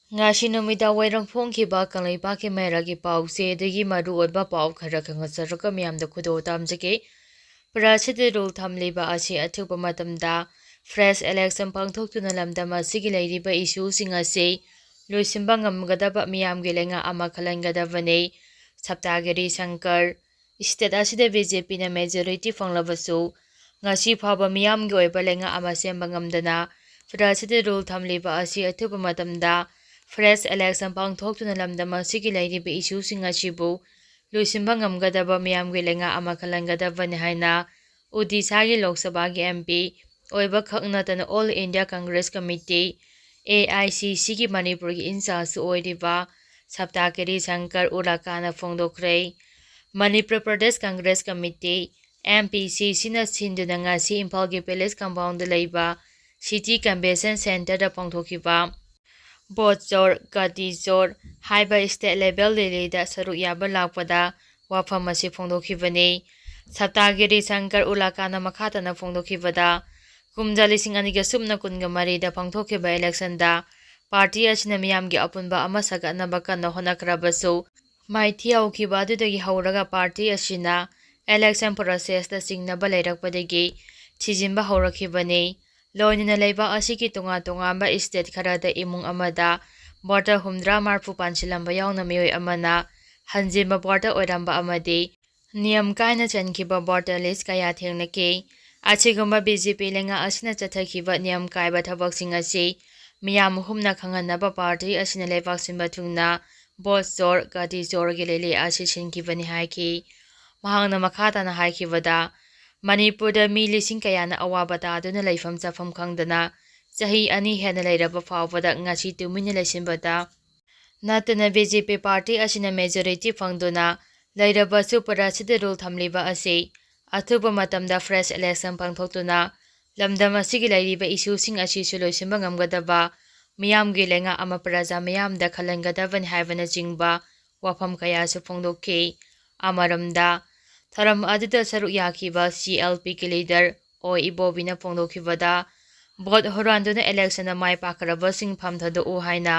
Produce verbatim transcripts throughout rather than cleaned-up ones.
ꯉꯁꯤ ꯅꯨꯃꯤꯗꯥꯡ ꯋꯥꯏꯔꯝ ꯐꯣꯡꯈꯤꯕ ꯀꯪꯂꯩꯄꯥꯛꯀꯤ ꯃꯩꯔꯥꯒꯤ ꯄꯥꯎꯆꯦꯗꯒꯤ ꯃꯔꯨꯑꯣꯏꯕ ꯄꯥꯎ ꯈꯔ ꯈꯪꯍꯟꯖꯔꯒ ꯃꯤꯌꯥꯝꯗ ꯈꯨꯗꯣꯜ ꯇꯝꯖꯒꯦ꯫ ꯄ꯭ꯔꯖꯥꯁꯤꯗ ꯔꯨꯜ ꯊꯝꯂꯤꯕ ꯑꯁꯤ ꯑꯊꯨꯕ ꯃꯇꯝꯗ ꯐ꯭ꯔꯦꯁ ꯏꯂꯦꯛꯁꯟ ꯄꯥꯡꯊꯣꯛꯇꯨꯅ ꯂꯝꯗꯝ ꯑꯁꯤꯒꯤ ꯂꯩꯔꯤꯕ ꯏꯁꯨꯁꯤꯡ ꯑꯁꯤ ꯂꯣꯏꯁꯤꯟꯕ ꯉꯝꯒꯗꯕ ꯃꯤꯌꯥꯝꯒꯤ ꯂꯩꯉꯥꯛ ꯑꯃ ꯈꯜꯍꯟꯒꯗꯕꯅꯤ꯫ ꯁꯞꯇꯥꯒꯤꯔꯤ ꯁꯪꯀꯔ, ꯁ꯭ꯇꯦꯠ ꯑꯁꯤꯗ ꯕꯤ ꯖꯦ ꯄꯤꯅ ꯃꯦꯖꯣꯔꯤꯇꯤ ꯐꯪꯂꯕꯁꯨ ꯉꯁꯤ ꯐꯥꯎꯕ ꯃꯤꯌꯥꯝꯒꯤ ꯑꯣꯏꯕ ꯂꯩꯉꯥꯛ ꯑꯃ ꯁꯦꯝꯕ ꯉꯝꯗꯅ ꯄ꯭ꯔꯖꯥꯁꯤꯗ ꯔꯨꯜ ꯊꯝꯂꯤꯕ ꯑꯁꯤ ꯑꯊꯨꯕ ꯃꯇꯝꯗ ꯐ꯭ꯔꯦꯁ ꯏꯂꯦꯛꯁꯟ ꯄꯥꯡꯊꯣꯛꯇꯨꯅ ꯂꯝꯗꯝ ꯑꯁꯤꯒꯤ ꯂꯩꯔꯤꯕ ꯏꯁꯨꯁꯤꯡ ꯑꯁꯤꯕꯨ ꯂꯣꯏꯁꯤꯟꯕ ꯉꯝꯒꯗꯕ ꯃꯤꯌꯥꯝꯒꯤ ꯂꯩꯉꯥꯛ ꯑꯃ ꯈꯜꯍꯟꯒꯗꯕꯅꯤ ꯍꯥꯏꯅ ꯎꯗꯤꯁꯥꯒꯤ ꯂꯣꯛ ꯁꯚꯥꯒꯤ ꯑꯦꯝ ꯄꯤ ꯑꯣꯏꯕ ꯈꯛ ꯅꯠꯇꯅ all India Congress committee, A I C ꯁꯤꯒꯤ ꯃꯅꯤꯄꯨꯔꯒꯤ ꯏꯟꯆꯥꯔꯖꯁꯨ ꯑꯣꯏꯔꯤꯕ ꯁꯞꯇꯥꯒꯤꯔꯤ ꯁꯪꯀꯔ ꯎꯔꯥꯀꯥꯅ ꯐꯣꯡꯗꯣꯛꯈ꯭ꯔꯦ꯫ Manipur Pradesh Congress committee, M P C ꯁꯤꯅ ꯁꯤꯟꯗꯨꯅ ꯉꯁꯤ ꯏꯝꯐꯥꯜꯒꯤ ꯄꯦꯂꯦꯁ ꯀꯝꯄꯥꯎꯟꯗ ꯂꯩꯕ ꯁꯤꯇꯤ ꯀꯟꯚꯦꯟꯁꯟ ꯁꯦꯟꯇꯔꯗ ꯄꯥꯡꯊꯣꯛꯈꯤꯕ ꯕꯣꯠ ꯆꯣꯔ ꯒꯥꯗꯤ ꯆꯣꯔ ꯍꯥꯏꯕ ꯁ꯭ꯇꯦꯠ ꯂꯦꯚꯦꯜ ꯔꯦꯂꯤꯗ ꯁꯔꯨꯛ ꯌꯥꯕ ꯂꯥꯛꯄꯗ ꯋꯥꯐꯝ ꯑꯁꯤ ꯐꯣꯡꯗꯣꯛꯈꯤꯕꯅꯤ꯫ ꯁꯞꯇꯥꯒꯤꯔꯤ ꯁꯪꯀꯔ ꯎꯂꯥꯀꯥꯅ ꯃꯈꯥ ꯇꯥꯅ ꯐꯣꯡꯗꯣꯛꯈꯤꯕꯗ, ꯀꯨꯝꯖꯥ ꯂꯤꯁꯤꯡ ꯑꯅꯤꯒ ꯁꯨꯞꯅ ꯀꯨꯟꯒ ꯃꯔꯤꯗ ꯄꯥꯡꯊꯣꯛꯈꯤꯕ ꯏꯂꯦꯛꯁꯟꯗ ꯄꯥꯔꯇꯤ ꯑꯁꯤꯅ ꯃꯤꯌꯥꯝꯒꯤ ꯑꯄꯨꯟꯕ ꯑꯃ ꯁꯥꯒꯠꯅꯕ ꯀꯟꯅ ꯍꯣꯠꯅꯈ꯭ꯔꯕꯁꯨ, ꯃꯥꯏꯊꯤ ꯍꯧꯈꯤꯕ ꯑꯗꯨꯗꯒꯤ ꯍꯧꯔꯒ ꯄꯥꯔꯇꯤ ꯑꯁꯤꯅ ꯏꯂꯦꯛꯁꯟ ꯄ꯭ꯔꯣꯁꯦꯁꯇ ꯆꯤꯡꯅꯕ ꯂꯩꯔꯛꯄꯗꯒꯤ ꯊꯤꯖꯤꯟꯕ ꯍꯧꯔꯛꯈꯤꯕꯅꯤ꯫ ꯂꯣꯏꯅꯅ ꯂꯩꯕꯥꯛ ꯑꯁꯤꯒꯤ ꯇꯣꯉꯥꯟ ꯇꯣꯉꯥꯟꯕ ꯁ꯭ꯇꯦꯠ ꯈꯔꯗ ꯏꯃꯨꯡ ꯑꯃꯗ ꯚꯣꯇꯔ ꯍꯨꯝꯗ꯭ꯔꯥ ꯃꯔꯐꯨ ꯄꯥꯟꯁꯤꯜꯂꯝꯕ ꯌꯥꯎꯅ ꯃꯤꯑꯣꯏ ꯑꯃꯅ ꯍꯟꯖꯤꯟꯕ ꯚꯣꯇꯔ ꯑꯣꯏꯔꯝꯕ ꯑꯃꯗꯤ ꯅꯤꯌꯝ ꯀꯥꯏꯅ ꯆꯟꯈꯤꯕ ꯚꯣꯇꯔ ꯂꯤꯁ ꯀꯌꯥ ꯊꯦꯡꯅꯈꯤ꯫ ꯑꯁꯤꯒꯨꯝꯕ ꯕꯤ ꯖꯦ ꯄꯤ ꯂꯩꯉꯥꯛ ꯑꯁꯤꯅ ꯆꯠꯊꯈꯤꯕ ꯅꯤꯌꯝ ꯀꯥꯏꯕ ꯊꯕꯛꯁꯤꯡ ꯑꯁꯤ ꯃꯤꯌꯥꯝ ꯍꯨꯝꯅ ꯈꯪꯍꯟꯅꯕ ꯄꯥꯔꯇꯤ ꯑꯁꯤꯅ ꯂꯩꯕꯥꯛ ꯁꯤꯟꯕ ꯊꯨꯡꯅ ꯕꯣꯠ ꯆꯣꯔ, ꯒꯥꯗꯤ ꯆꯣꯔꯒꯤ ꯂꯦꯂꯦ ꯑꯁꯤ ꯁꯤꯟꯈꯤꯕꯅꯤ ꯍꯥꯏꯈꯤ꯫ ꯃꯍꯥꯛꯅ ꯃꯈꯥ ꯇꯥꯅ ꯍꯥꯏꯈꯤꯕꯗ, ꯃꯅꯤꯄꯨꯔꯗ ꯃꯤ ꯂꯤꯁꯤꯡ ꯀꯌꯥꯅ ꯑꯋꯥꯕ ꯇꯥꯗꯨꯅ ꯂꯩꯐꯝ ꯆꯥꯐꯝ ꯈꯪꯗꯅ ꯆꯍꯤ ꯑꯅꯤ ꯍꯦꯟꯅ ꯂꯩꯔꯕ ꯐꯥꯎꯕꯗ ꯉꯁꯤ ꯇꯨꯃꯤꯟꯅ ꯂꯩꯁꯤꯟꯕꯗ ꯅꯠꯇꯅ ꯕꯤ ꯖꯦ ꯄꯤ ꯄꯥꯔꯇꯤ ꯑꯁꯤꯅ ꯃꯦꯖꯣꯔꯤꯇꯤ ꯐꯪꯗꯨꯅ ꯂꯩꯔꯕꯁꯨ ꯄ꯭ꯔꯖꯥꯁꯤꯗ ꯔꯨꯜ ꯊꯝꯂꯤꯕ ꯑꯁꯤ ꯑꯊꯨꯕ ꯃꯇꯝꯗ ꯐ꯭ꯔꯦꯁ ꯏꯂꯦꯛꯁꯟ ꯄꯥꯡꯊꯣꯛꯇꯨꯅ ꯂꯝꯗꯝ ꯑꯁꯤꯒꯤ ꯂꯩꯔꯤꯕ ꯏꯁꯨꯁꯤꯡ ꯑꯁꯤꯁꯨ ꯂꯣꯏꯁꯤꯟꯕ ꯉꯝꯒꯗꯕ ꯃꯤꯌꯥꯝꯒꯤ ꯂꯩꯉꯥꯛ ꯑꯃ ꯄ꯭ꯔꯖꯥ ꯃꯤꯌꯥꯝꯗ ꯈꯜꯍꯟꯒꯗꯕꯅꯤ ꯍꯥꯏꯕꯅꯆꯤꯡꯕ ꯋꯥꯐꯝ ꯀꯌꯥꯁꯨ ꯐꯣꯡꯗꯣꯛꯈꯤ꯫ ꯑꯃꯔꯣꯝꯗ, ꯊꯧꯔꯝ ꯑꯗꯨꯗ ꯁꯔꯨꯛ ꯌꯥꯈꯤꯕ ꯁꯤ ꯑꯦꯜ ꯄꯤꯒꯤ ꯂꯤꯗꯔ ꯑꯣ ꯏꯕꯣꯕꯤꯅ ꯐꯣꯡꯗꯣꯛꯈꯤꯕꯗ, ꯚꯣꯠ ꯍꯨꯔꯥꯟꯗꯨꯅ ꯏꯂꯦꯛꯁꯟꯗ ꯃꯥꯏ ꯄꯥꯛꯈ꯭ꯔꯕꯁꯤꯡ ꯐꯝ ꯊꯥꯗꯣꯛꯎ ꯍꯥꯏꯅ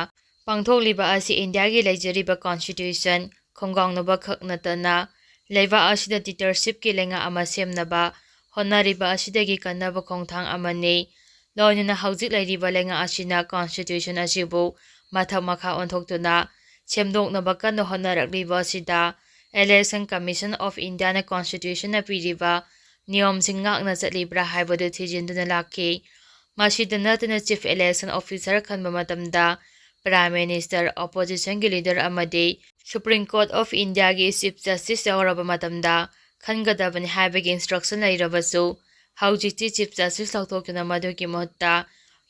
ꯄꯥꯡꯊꯣꯛꯂꯤꯕ ꯑꯁꯤ ꯏꯟꯗꯤꯌꯥꯒꯤ ꯂꯩꯖꯔꯤꯕ constitution ꯈꯣꯡꯒꯥꯎꯅꯕ ꯈꯛ ꯅꯠꯇꯅ ꯂꯩꯕꯥꯛ ꯑꯁꯤꯗ dictatorshipꯀꯤ ꯂꯩꯉꯥꯛ ꯑꯃ ꯁꯦꯝꯅꯕ ꯍꯣꯠꯅꯔꯤꯕ ꯑꯁꯤꯗꯒꯤ ꯀꯟꯅꯕ ꯈꯣꯡꯊꯥꯡ ꯑꯃꯅꯤ꯫ ꯂꯣꯏꯅꯅ ꯍꯧꯖꯤꯛ ꯂꯩꯔꯤꯕ ꯂꯩꯉꯥꯛ ꯑꯁꯤꯅ constitution ꯑꯁꯤꯕꯨ ꯃꯊꯛ ꯃꯈꯥ ꯑꯣꯟꯊꯣꯛꯇꯨꯅ ꯁꯦꯝꯗꯣꯛꯅꯕ ꯀꯟꯅ ꯍꯣꯠꯅꯔꯛꯂꯤꯕ ꯑꯁꯤꯗ Election Commission of Indiaꯅ constitutionꯅ ꯄꯤꯔꯤꯕ ꯅꯤꯌꯣꯝꯁꯤꯡ ꯉꯥꯛꯅ ꯆꯠꯂꯤꯕ꯭ꯔꯥ ꯍꯥꯏꯕꯗꯨ ꯊꯤꯖꯤꯟꯗꯨꯅ ꯂꯥꯛꯈꯤ꯫ ꯃꯁꯤꯗ ꯅꯠꯇꯅ Chief Election Officer ꯈꯟꯕ ꯃꯇꯝꯗ Prime Minister, oppositionꯒꯤ leader ꯑꯃꯗꯤ Supreme Court of Indiaꯒꯤ Chief Justice ꯌꯥꯎꯔꯕ ꯃꯇꯝꯗ ꯈꯟꯒꯗꯕꯅꯤ ꯍꯥꯏꯕꯒꯤ instruction ꯂꯩꯔꯕꯁꯨ, ꯍꯧꯖꯤꯛꯇꯤ Chief Justice ꯂꯧꯊꯣꯛꯇꯨꯅ ꯃꯗꯨꯒꯤ ꯃꯍꯨꯠꯇ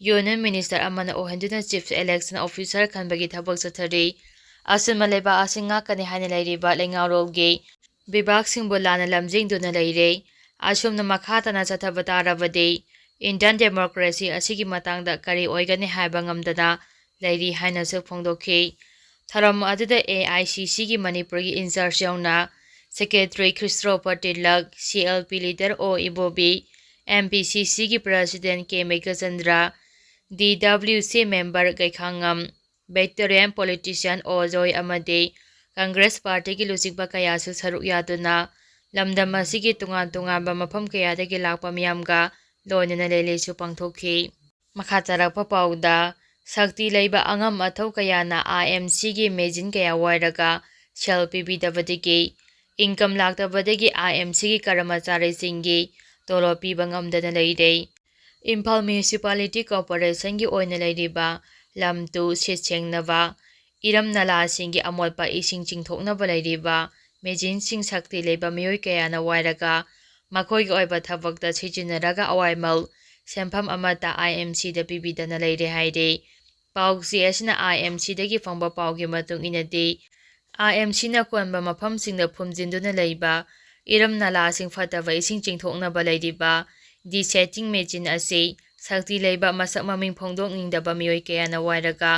Union Minister ꯑꯃꯅ ꯑꯣꯏꯍꯟꯗꯨꯅ Chief Election Officer ꯈꯟꯕꯒꯤ ꯊꯕꯛ ꯆꯠꯊꯔꯤ꯫ ꯑꯁꯨꯝꯅ ꯂꯩꯕꯥꯛ ꯑꯁꯤ ꯉꯥꯛꯀꯅꯤ ꯍꯥꯏꯅ ꯂꯩꯔꯤꯕ ꯂꯩꯉꯥꯛꯂꯣꯟꯒꯤ ꯕꯤꯚꯥꯒꯁꯤꯡꯕꯨ ꯂꯥꯟꯅ ꯂꯝꯖꯤꯡꯗꯨꯅ ꯂꯩꯔꯦ꯫ ꯑꯁꯨꯝꯅ ꯃꯈꯥ ꯇꯥꯅ ꯆꯠꯊꯕ ꯇꯥꯔꯕꯗꯤ Indian democracy ꯑꯁꯤꯒꯤ ꯃꯇꯥꯡꯗ ꯀꯔꯤ ꯑꯣꯏꯒꯅꯤ ꯍꯥꯏꯕ ꯉꯝꯗꯅ ꯂꯩꯔꯤ ꯍꯥꯏꯅꯁꯨ ꯐꯣꯡꯗꯣꯛꯈꯤ꯫ ꯊꯧꯔꯝ ꯑꯗꯨꯗ AICCꯒꯤ ꯃꯅꯤꯄꯨꯔꯒꯤ in-charge ꯌꯥꯎꯅ Secretary Christopher tilak, CLP leader ꯑꯣ ꯏꯕꯣꯕꯤ, MPCCꯒꯤ President ꯀꯦ Meghachandra, DWC member ꯒꯩꯈꯥꯉꯝ, veteran politician ꯑꯣ ꯖꯣꯏ ꯑꯃꯗꯤ Congress partyꯒꯤ ꯂꯨꯆꯤꯡꯕ ꯀꯌꯥꯁꯨ ꯁꯔꯨꯛ ꯌꯥꯗꯨꯅ ꯂꯝꯗꯝ ꯑꯁꯤꯒꯤ ꯇꯣꯉꯥꯟ ꯇꯣꯉꯥꯟꯕ ꯃꯐꯝ ꯀꯌꯥꯗꯒꯤ ꯂꯥꯛꯄ ꯃꯤꯌꯥꯝꯒ ꯂꯣꯏꯅꯅ ꯂꯦꯂꯦꯁꯨ ꯄꯥꯡꯊꯣꯛꯈꯤ꯫ ꯃꯈꯥ ꯇꯥꯔꯛꯄ ꯄꯥꯎꯗ, ꯁꯛꯇꯤ ꯂꯩꯕ ꯑꯉꯝ ꯑꯊꯧ ꯀꯌꯥꯅ IMCꯒꯤ machine ꯀꯌꯥ ꯋꯥꯏꯔꯒ ꯁꯦꯜ ꯄꯤꯕꯤꯗꯕꯗꯒꯤ income ꯂꯥꯛꯇꯕꯗꯒꯤ IMCꯒꯤ ꯀꯔꯃꯆꯥꯔꯤꯁꯤꯡꯒꯤ ꯇꯣꯂꯣꯞ ꯄꯤꯕ ꯉꯝꯗꯅ ꯂꯩꯔꯦ꯫ ꯏꯝꯐꯥꯜ Municipality Corporationꯒꯤ ꯑꯣꯏꯅ ꯂꯩꯔꯤꯕ ꯂꯝ ꯇꯨ ꯁꯤꯠ ꯁꯦꯡꯅꯕ, ꯏꯔꯝ ꯅꯂꯥꯁꯤꯡꯒꯤ ꯑꯃꯣꯠꯄ ꯏꯁꯤꯡ ꯆꯤꯡꯊꯣꯛꯅꯕ ꯂꯩꯔꯤꯕ machineꯁꯤꯡ ꯁꯛꯇꯤ ꯂꯩꯕ ꯃꯤꯑꯣꯏ ꯀꯌꯥꯅ ꯋꯥꯏꯔꯒ ꯃꯈꯣꯏꯒꯤ ꯑꯣꯏꯕ ꯊꯕꯛꯇ ꯁꯤꯖꯤꯟꯅꯔꯒ ꯑꯋꯥꯏꯃꯜ ꯁꯦꯟꯐꯝ ꯑꯃꯠꯇ IMCꯗ ꯄꯤꯕꯤꯗꯅ ꯂꯩꯔꯦ ꯍꯥꯏꯔꯤ꯫ ꯄꯥꯎꯆꯦ ꯑꯁꯤꯅ IMCꯗꯒꯤ ꯐꯪꯕ ꯄꯥꯎꯒꯤ ꯃꯇꯨꯡ ꯏꯟꯅꯗꯤ, IMCꯅ ꯀꯣꯟꯕ ꯃꯐꯝꯁꯤꯡꯗ ꯐꯨꯝꯖꯤꯟꯗꯨꯅ ꯂꯩꯕ ꯏꯔꯝ ꯅꯂꯥꯁꯤꯡ ꯐꯠꯇꯕ ꯏꯁꯤꯡ ꯆꯤꯡꯊꯣꯛꯅꯕ ꯂꯩꯔꯤꯕ desetting machine ꯑꯁꯤ ꯁꯛꯇꯤ ꯂꯩꯕ ꯃꯁꯛ ꯃꯃꯤꯡ ꯐꯣꯡꯗꯣꯛꯅꯤꯡꯗꯕ ꯃꯤꯑꯣꯏ ꯀꯌꯥꯅ ꯋꯥꯏꯔꯒ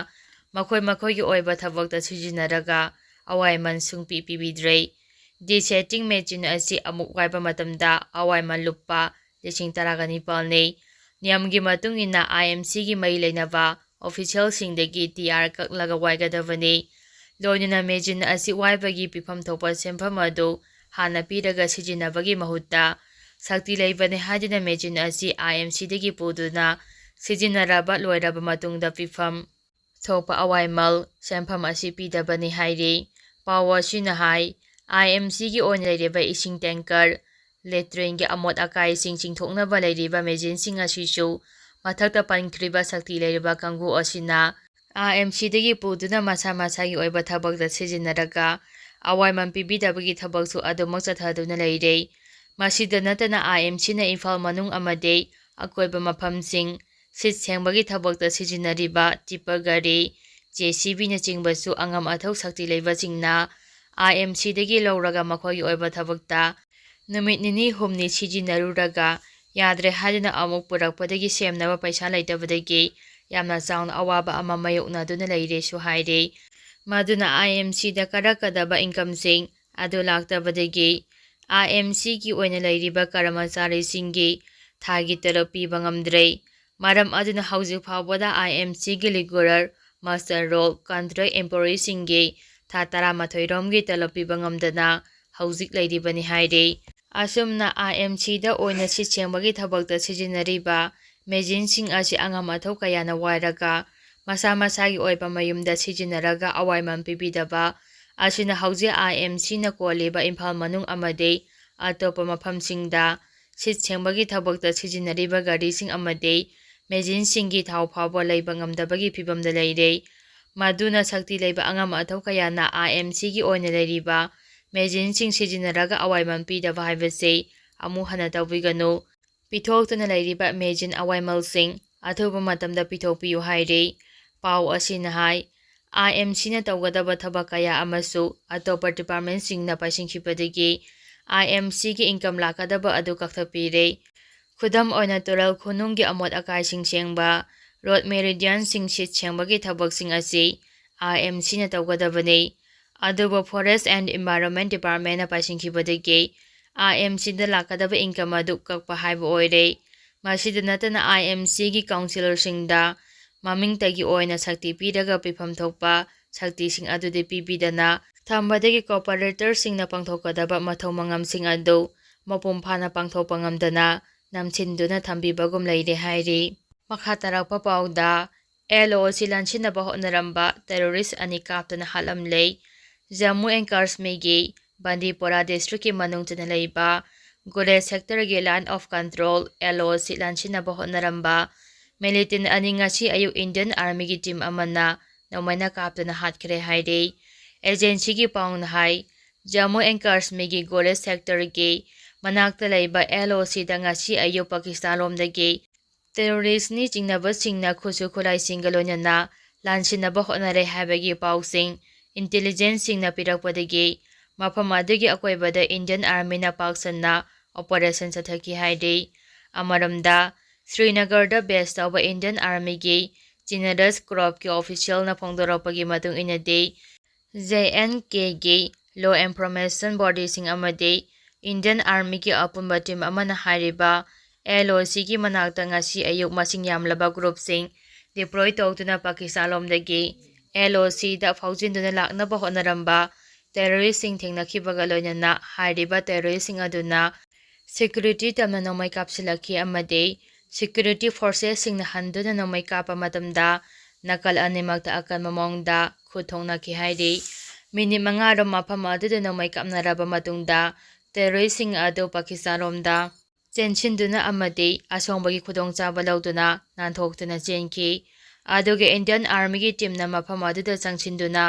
ꯃꯈꯣꯏ ꯃꯈꯣꯏꯒꯤ ꯑꯣꯏꯕ ꯊꯕꯛꯇ ꯁꯤꯖꯤꯟꯅꯔꯒ ꯑꯋꯥꯏꯃꯟ ꯁꯨꯡꯄꯤ ꯄꯤꯕꯤꯗ꯭ꯔꯦ꯫ Desetting machine ꯑꯁꯤ ꯑꯃꯨꯛ ꯋꯥꯏꯕ ꯃꯇꯝꯗ ꯑꯋꯥꯏꯃꯟ ꯂꯨꯄꯥ ꯂꯤꯁꯤꯡ ꯇꯔꯥꯒ ꯅꯤꯄꯥꯜꯅꯤ꯫ ꯅꯤꯌꯝꯒꯤ ꯃꯇꯨꯡ ꯏꯟꯅ IMCꯒꯤ ꯃꯔꯤ ꯂꯩꯅꯕ ꯑꯣꯐꯤꯁꯤꯌꯦꯜꯁꯤꯡꯗꯒꯤ ꯇꯤ ꯑꯥꯔ ꯀꯛꯂꯒ ꯋꯥꯏꯒꯗꯕꯅꯤ꯫ ꯂꯣꯏꯅꯅ ꯃꯦꯆꯤꯟ ꯑꯁꯤ ꯋꯥꯏꯕꯒꯤ ꯄꯤꯐꯝ ꯊꯣꯛꯄ ꯁꯦꯟꯐꯝ ꯑꯗꯨ ꯍꯥꯟꯅ ꯄꯤꯔꯒ ꯁꯤꯖꯤꯟꯅꯕꯒꯤ ꯃꯍꯨꯠꯇ ꯁꯛꯇꯤ ꯂꯩꯕꯅꯤ ꯍꯥꯏꯗꯨꯅ ꯃꯦꯆꯤꯟ ꯑꯁꯤ ꯑꯥꯏ ꯑꯦꯝ ꯁꯤꯗꯒꯤ ꯄꯨꯗꯨꯅ ꯁꯤꯖꯤꯟꯅꯔꯕ ꯂꯣꯏꯔꯕ ꯃꯇꯨꯡꯗ ꯄꯤꯐꯝ ꯊꯣꯛꯄ ꯑꯋꯥꯏꯃꯜ ꯁꯦꯟꯐꯝ ꯑꯁꯤ ꯄꯤꯗꯕꯅꯤ ꯍꯥꯏꯔꯤ꯫ ꯄꯥꯎ ꯑꯁꯤꯅ ꯍꯥꯏ, ꯑꯥꯏ ꯑꯦꯝ ꯁꯤꯒꯤ ꯑꯣꯏꯅ ꯂꯩꯔꯤꯕ ꯏꯁꯤꯡ ꯇꯦꯡꯀꯔ, ꯂꯦꯇ꯭ꯔꯤꯟꯒꯤ ꯑꯃꯣꯠ ꯑꯀꯥꯏꯁꯤꯡ ꯆꯤꯡꯊꯣꯛꯅꯕ ꯂꯩꯔꯤꯕ ꯃꯦꯆꯤꯟꯁꯤꯡ ꯑꯁꯤꯁꯨ ꯃꯊꯛꯇ ꯄꯟꯈ꯭ꯔꯤꯕ ꯁꯛꯇꯤ ꯂꯩꯔꯤꯕ ꯀꯥꯡꯕꯨ ꯑꯁꯤꯅ ꯑꯥꯏ ꯑꯦꯝ ꯁꯤꯗꯒꯤ ꯄꯨꯗꯨꯅ ꯃꯁꯥ ꯃꯁꯥꯒꯤ ꯑꯣꯏꯕ ꯊꯕꯛꯇ ꯁꯤꯖꯤꯟꯅꯔꯒ ꯑꯋꯥꯏꯃꯟ ꯄꯤꯕꯤꯗꯕꯒꯤ ꯊꯕꯛꯁꯨ ꯑꯗꯨꯃꯛ ꯆꯠꯊꯗꯨꯅ ꯂꯩꯔꯦ꯫ ꯃꯁꯤꯗ ꯅꯠꯇꯅ ꯑꯥꯏ ꯑꯦꯝ ꯁꯤꯅ ꯏꯝꯐꯥꯜ ꯃꯅꯨꯡ ꯑꯃꯗꯤ ꯑꯀꯣꯏꯕ ꯃꯐꯝꯁꯤꯡ ꯁꯤꯠ ꯁꯦꯡꯕꯒꯤ ꯊꯕꯛꯇ ꯁꯤꯖꯤꯟꯅꯔꯤꯕ ꯇꯤꯞꯄꯔ ꯒꯥꯔꯤ, ꯖꯦ ꯁꯤ ꯕꯤꯅꯆꯤꯡꯕꯁꯨ ꯑꯉꯝ ꯑꯊꯧ ꯁꯛꯇꯤ ꯂꯩꯕꯁꯤꯡꯅ ꯑꯥꯏ ꯑꯦꯝ ꯁꯤꯗꯒꯤ ꯂꯧꯔꯒ ꯃꯈꯣꯏꯒꯤ ꯑꯣꯏꯕ ꯊꯕꯛꯇ ꯅꯨꯃꯤꯠ ꯅꯤꯅꯤ ꯍꯨꯝꯅꯤ ꯁꯤꯖꯤꯟꯅꯔꯨꯔꯒ ꯌꯥꯗ꯭ꯔꯦ ꯍꯥꯏꯗꯨꯅ ꯑꯃꯨꯛ ꯄꯨꯔꯛꯄꯗꯒꯤ ꯁꯦꯝꯅꯕ ꯄꯩꯁꯥ ꯂꯩꯇꯕꯗꯒꯤ ꯌꯥꯝꯅ ꯆꯥꯎꯅ ꯑꯋꯥꯕ ꯑꯃ ꯃꯥꯌꯣꯛꯅꯗꯨꯅ ꯂꯩꯔꯦꯁꯨ ꯍꯥꯏꯔꯤ꯫ ꯃꯗꯨꯅ ꯑꯥꯏ ꯑꯦꯝ ꯁꯤꯗ ꯀꯥꯔꯛꯀꯗꯕ ꯏꯟꯀꯝꯁꯤꯡ ꯑꯗꯨ ꯂꯥꯛꯇꯕꯗꯒꯤ ꯑꯥꯏ ꯑꯦꯝ ꯁꯤꯒꯤ ꯑꯣꯏꯅ ꯂꯩꯔꯤꯕ ꯀꯔꯃꯆꯥꯔꯤꯁꯤꯡꯒꯤ ꯊꯥꯒꯤ ꯇꯂꯣꯞ ꯄꯤꯕ ꯉꯝꯗ꯭ꯔꯦ꯫ ꯃꯔꯝ ꯑꯗꯨꯅ ꯍꯧꯖꯤꯛ ꯐꯥꯎꯕꯗ ꯑꯥꯏ ꯑꯦꯝ ꯁꯤꯒꯤ ꯔꯤꯒꯨꯂꯔ ꯃꯁꯇꯔ ꯔꯣꯜ ꯀꯟꯇ꯭ꯔꯦꯛ ꯑꯦꯝꯄ꯭ꯂꯣꯌꯤꯁꯤꯡꯒꯤ ꯊꯥ ꯇꯔꯥꯃꯥꯊꯣꯏ ꯔꯣꯝꯒꯤ ꯇꯂꯣꯞ ꯄꯤꯕ ꯉꯝꯗꯅ ꯍꯧꯖꯤꯛ ꯂꯩꯔꯤꯕꯅꯤ ꯍꯥꯏꯔꯤ꯫ ꯑꯁꯨꯝꯅ ꯑꯥꯏ ꯑꯦꯝ ꯁꯤꯗ ꯑꯣꯏꯅ ꯁꯤꯠ ꯁꯦꯡꯕꯒꯤ ꯊꯕꯛꯇ ꯁꯤꯖꯤꯟꯅꯔꯤꯕ ꯃꯦꯆꯤꯟꯁꯤꯡ ꯑꯁꯤ ꯑꯉꯝ ꯑꯊꯧ ꯀꯌꯥꯅ ꯋꯥꯏꯔꯒ ꯃꯁꯥ ꯃꯁꯥꯒꯤ ꯑꯣꯏꯕ ꯃꯌꯨꯝꯗ ꯁꯤꯖꯤꯟꯅꯔꯒ ꯑꯋꯥꯏꯃꯟ ꯄꯤꯕꯤꯗꯕ ꯑꯁꯤꯅ ꯍꯧꯖꯤꯛ ꯑꯥꯏ ꯑꯦꯝ ꯁꯤꯅ ꯀꯣꯜꯂꯤꯕ ꯏꯝꯐꯥꯜ ꯃꯅꯨꯡ ꯑꯃꯗꯤ ꯑꯇꯣꯞꯄ ꯃꯐꯝꯁꯤꯡꯗ ꯁꯤꯠ ꯁꯦꯡꯕꯒꯤ ꯊꯕꯛꯇ ꯁꯤꯖꯤꯟꯅꯔꯤꯕ ꯒꯥꯔꯤꯁꯤꯡ ꯑꯃꯗꯤ ꯃꯦꯆꯤꯟꯁꯤꯡꯒꯤ ꯊꯥꯎ ꯐꯥꯎꯕ ꯂꯩꯕ ꯉꯝꯗꯕꯒꯤ ꯐꯤꯕꯝꯗ ꯂꯩꯔꯦ꯫ ꯃꯗꯨꯅ ꯁꯛꯇꯤ ꯂꯩꯕ ꯑꯉꯝ ꯑꯊꯧ ꯀꯌꯥꯅ ꯑꯥꯏ ꯑꯦꯝ ꯁꯤꯒꯤ ꯑꯣꯏꯅ ꯂꯩꯔꯤꯕ ꯃꯦꯆꯤꯟꯁꯤꯡ ꯁꯤꯖꯤꯟꯅꯔꯒ ꯑꯋꯥꯏꯃꯟ ꯄꯤꯗꯕ ꯍꯥꯏꯕꯁꯤ ꯑꯃꯨꯛ ꯍꯟꯅ ꯇꯧꯕꯤꯒꯅꯨ꯫ ꯄꯤꯊꯣꯛꯇꯨꯅ ꯂꯩꯔꯤꯕ ꯃꯦꯆꯤꯟ ꯑꯋꯥꯏꯃꯜꯁꯤꯡ ꯑꯊꯨꯕ ꯃꯇꯝꯗ ꯄꯤꯊꯣꯛꯄꯤꯌꯨ ꯍꯥꯏꯔꯤ꯫ ꯄꯥꯎ ꯑꯁꯤꯅ ꯍꯥꯏ, ꯑꯥꯏ ꯑꯦꯝ ꯁꯤꯅ ꯇꯧꯒꯗꯕ ꯊꯕꯛ ꯀꯌꯥ ꯑꯃꯁꯨ ꯑꯇꯣꯞꯄ ꯗꯤꯄꯥꯔꯠꯃꯦꯟꯁꯤꯡꯅ ꯄꯥꯏꯁꯤꯟꯈꯤꯕꯗꯒꯤ ꯑꯥꯏ ꯑꯦꯝ ꯁꯤꯒꯤ ꯏꯟꯀꯝ ꯂꯥꯛꯀꯗꯕ ꯑꯗꯨ ꯀꯛꯊꯠꯄꯤꯔꯦ꯫ ꯈꯨꯗꯝ ꯑꯣꯏꯅ ꯇꯨꯔꯦꯜ ꯈꯨꯅꯨꯡꯒꯤ ꯑꯃꯣꯠ ꯑꯀꯥꯏꯁꯤꯡ ꯁꯦꯡꯕ, ꯔꯣꯗ ꯃꯦꯔꯤꯗꯤꯌꯟꯁꯤꯡ ꯁꯤꯠ ꯁꯦꯡꯕꯒꯤ ꯊꯕꯛꯁꯤꯡ ꯑꯁꯤ ꯑꯥꯏ ꯑꯦꯝ ꯁꯤꯅ ꯇꯧꯒꯗꯕꯅꯤ꯫ ꯑꯗꯨꯕꯨ Forest and Environment Departmentꯅ ꯄꯥꯏꯁꯤꯟꯈꯤꯕꯗꯒꯤ ꯑꯥꯏ ꯑꯦꯝ ꯁꯤꯗ ꯂꯥꯛꯀꯗꯕ ꯏꯟꯀꯝ ꯑꯗꯨ ꯀꯛꯄ ꯍꯥꯏꯕ ꯑꯣꯏꯔꯦ꯫ ꯃꯁꯤꯗ ꯅꯠꯇꯅ ꯑꯥꯏ ꯑꯦꯝ ꯁꯤꯒꯤ ꯀꯥꯎꯟꯁꯤꯂꯔꯁꯤꯡꯗ ꯃꯃꯤꯡꯇꯒꯤ ꯑꯣꯏꯅ ꯁꯛꯇꯤ ꯄꯤꯔꯒ ꯄꯤꯐꯝ ꯊꯣꯛꯄ ꯁꯛꯇꯤꯁꯤꯡ ꯑꯗꯨꯗꯤ ꯄꯤꯕꯤꯗꯅ ꯊꯝꯕꯗꯒꯤ cooperatorsꯁꯤꯡꯅ ꯄꯥꯡꯊꯣꯛꯀꯗꯕ ꯃꯊꯧ ꯃꯉꯝꯁꯤꯡ ꯑꯗꯨ ꯃꯄꯨꯡ ꯐꯥꯅ ꯄꯥꯡꯊꯣꯛꯄ ꯉꯝꯗꯅ ꯅꯝꯁꯤꯟꯗꯨꯅ ꯊꯝꯕꯤꯕꯒꯨꯝ ꯂꯩꯔꯦ ꯍꯥꯏꯔꯤ꯫ ꯃꯈꯥ ꯇꯥꯔꯛꯄ ꯄꯥꯎꯗ, LOC ꯂꯥꯟꯁꯤꯟꯅꯕ ꯍꯣꯠꯅꯔꯝꯕ terrorist ꯑꯅꯤ ꯀꯥꯞꯇꯨꯅ ꯍꯥꯠꯂꯝꯂꯦ꯫ ꯖꯝꯃꯨ and ꯀꯥꯁꯃꯤꯔꯒꯤ ꯕꯟꯗꯤꯄꯣꯔꯥ districtꯀꯤ ꯃꯅꯨꯡ ꯆꯟꯅ ꯂꯩꯕ ꯒꯨꯔꯦꯖ sectorꯒꯤ Line of Control, LOC ꯂꯥꯟꯁꯤꯟꯅꯕ ꯍꯣꯠꯅꯔꯝꯕ militant ꯑꯅꯤ ꯉꯁꯤ ꯑꯌꯨꯛ Indian Armyꯒꯤ team ꯑꯃꯅ ꯅꯣꯡꯃꯩꯅ ꯀꯥꯞꯇꯨꯅ ꯍꯥꯠꯈ꯭ꯔꯦ ꯍꯥꯏꯔꯤ꯫ Agencyꯒꯤ ꯄꯥꯎꯅ ꯍꯥꯏ, ꯖꯝꯃꯨ and ꯀꯥꯁꯃꯤꯔꯒꯤ ꯒꯨꯔꯦꯖ sectorꯒꯤ ꯃꯅꯥꯛꯇ ꯂꯩꯕ LOCꯗ ꯉꯁꯤ ꯑꯌꯨꯛ ꯄꯥꯀꯤꯁꯇꯥꯟ ꯂꯣꯝꯗꯒꯤ terroristꯅꯤ ꯆꯤꯡꯅꯕꯁꯤꯡꯅ ꯈꯨꯠꯁꯨ ꯈꯨꯠꯂꯥꯏꯁꯤꯡꯒ ꯂꯣꯏꯅꯅ ꯂꯥꯟꯁꯤꯟꯅꯕ ꯍꯣꯠꯅꯔꯦ ꯍꯥꯏꯕꯒꯤ ꯄꯥꯎꯁꯤꯡ intelligenceꯁꯤꯡꯅ ꯄꯤꯔꯛꯄꯗꯒꯤ ꯃꯐꯝ ꯑꯗꯨꯒꯤ ꯑꯀꯣꯏꯕꯗ Indian Armyꯅ ꯄꯥꯛ ꯁꯟꯅ operation ꯆꯠꯊꯈꯤ ꯍꯥꯏꯔꯤ꯫ ꯑꯃꯔꯣꯝꯗ, ꯁ꯭ꯔꯤꯅꯒꯔꯗ base ꯇꯧꯕ Indian Armyꯒꯤ General Corpsꯀꯤ officialꯅ ꯐꯣꯡꯗꯣꯔꯛꯄꯒꯤ ꯃꯇꯨꯡ ꯏꯟꯅꯗꯤ, J and Kꯒꯤ law enforcement bodyꯁꯤꯡ ꯑꯃꯗꯤ Indian Armyꯒꯤ ꯑꯄꯨꯟꯕ team ꯑꯃꯅ ꯍꯥꯏꯔꯤꯕ LOCꯒꯤ ꯃꯅꯥꯛꯇ ꯉꯁꯤ ꯑꯌꯨꯛ ꯃꯁꯤꯡ ꯌꯥꯝꯂꯕ groupꯁꯤꯡ deploy ꯇꯧꯗꯨꯅ ꯄꯥꯀꯤꯁꯇꯥꯟ ꯂꯣꯝꯗꯒꯤ LOCꯗ ꯐꯥꯎꯖꯤꯟꯗꯨꯅ ꯂꯥꯛꯅꯕ ꯍꯣꯠꯅꯔꯝꯕ terroristꯁꯤꯡ ꯊꯦꯡꯅꯈꯤꯕꯒ ꯂꯣꯏꯅꯅ ꯍꯥꯏꯔꯤꯕ terroristꯁꯤꯡ ꯑꯗꯨꯅ security ꯇꯝꯅ ꯅꯣꯡꯃꯩ ꯀꯥꯞꯁꯤꯜꯂꯛꯈꯤ ꯑꯃꯗꯤ security forcesꯁꯤꯡꯅ ꯍꯟꯗꯨꯅ ꯅꯣꯡꯃꯩ ꯀꯥꯞꯄ ꯃꯇꯝꯗ ꯅꯥꯀꯜ ꯑꯅꯤꯃꯛꯇ ꯑꯀꯟꯕ ꯃꯑꯣꯡꯗ ꯈꯨꯠ ꯊꯣꯛꯅꯈꯤ ꯍꯥꯏꯔꯤ꯫ ꯃꯤꯅꯤꯠ ꯃꯉꯥ ꯔꯣꯝ ꯃꯐꯝ ꯑꯗꯨꯗ ꯅꯣꯡꯃꯩ ꯀꯥꯞꯅꯔꯕ ꯃꯇꯨꯡꯗ terroristꯁꯤꯡ ꯑꯗꯨ ꯄꯥꯀꯤꯁꯇꯥꯟ ꯔꯣꯝꯗ ꯆꯦꯟꯁꯤꯟꯗꯨꯅ ꯑꯃꯗꯤ ꯑꯁꯣꯡꯕꯒꯤ ꯈꯨꯗꯣꯡꯆꯥꯕ ꯂꯧꯗꯨꯅ ꯅꯥꯟꯊꯣꯛꯇꯨꯅ ꯆꯦꯟꯈꯤ꯫ ꯑꯗꯨꯒ Indian Armyꯒꯤ teamꯅ ꯃꯐꯝ ꯑꯗꯨꯗ ꯆꯪꯁꯤꯟꯗꯨꯅ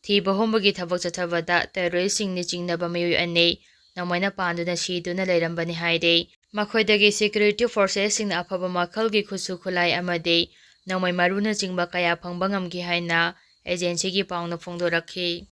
ꯊꯤꯕ ꯍꯨꯝꯕꯒꯤ ꯊꯕꯛ ꯆꯠꯊꯕꯗ terroristꯁꯤꯡꯅ ꯆꯤꯡꯅꯕ ꯃꯤꯑꯣꯏ ꯑꯅꯤ ꯅꯣꯡꯃꯩꯅ ꯄꯥꯟꯗꯨꯅ ꯁꯤꯗꯨꯅ ꯂꯩꯔꯝꯕꯅꯤ ꯍꯥꯏꯔꯤ꯫ ꯃꯈꯣꯏꯗꯒꯤ security forcesꯁꯤꯡꯅ ꯑꯐꯕ ꯃꯈꯜꯒꯤ ꯈꯨꯠꯁꯨ ꯈꯨꯠꯂꯥꯏ ꯑꯃꯗꯤ ꯅꯣꯡꯃꯩ ꯃꯔꯨꯅꯆꯤꯡꯕ ꯀꯌꯥ ꯐꯪꯕ ꯉꯝꯈꯤ ꯍꯥꯏꯅ agencyꯒꯤ ꯄꯥꯎꯅ ꯐꯣꯡꯗꯣꯔꯛꯈꯤ꯫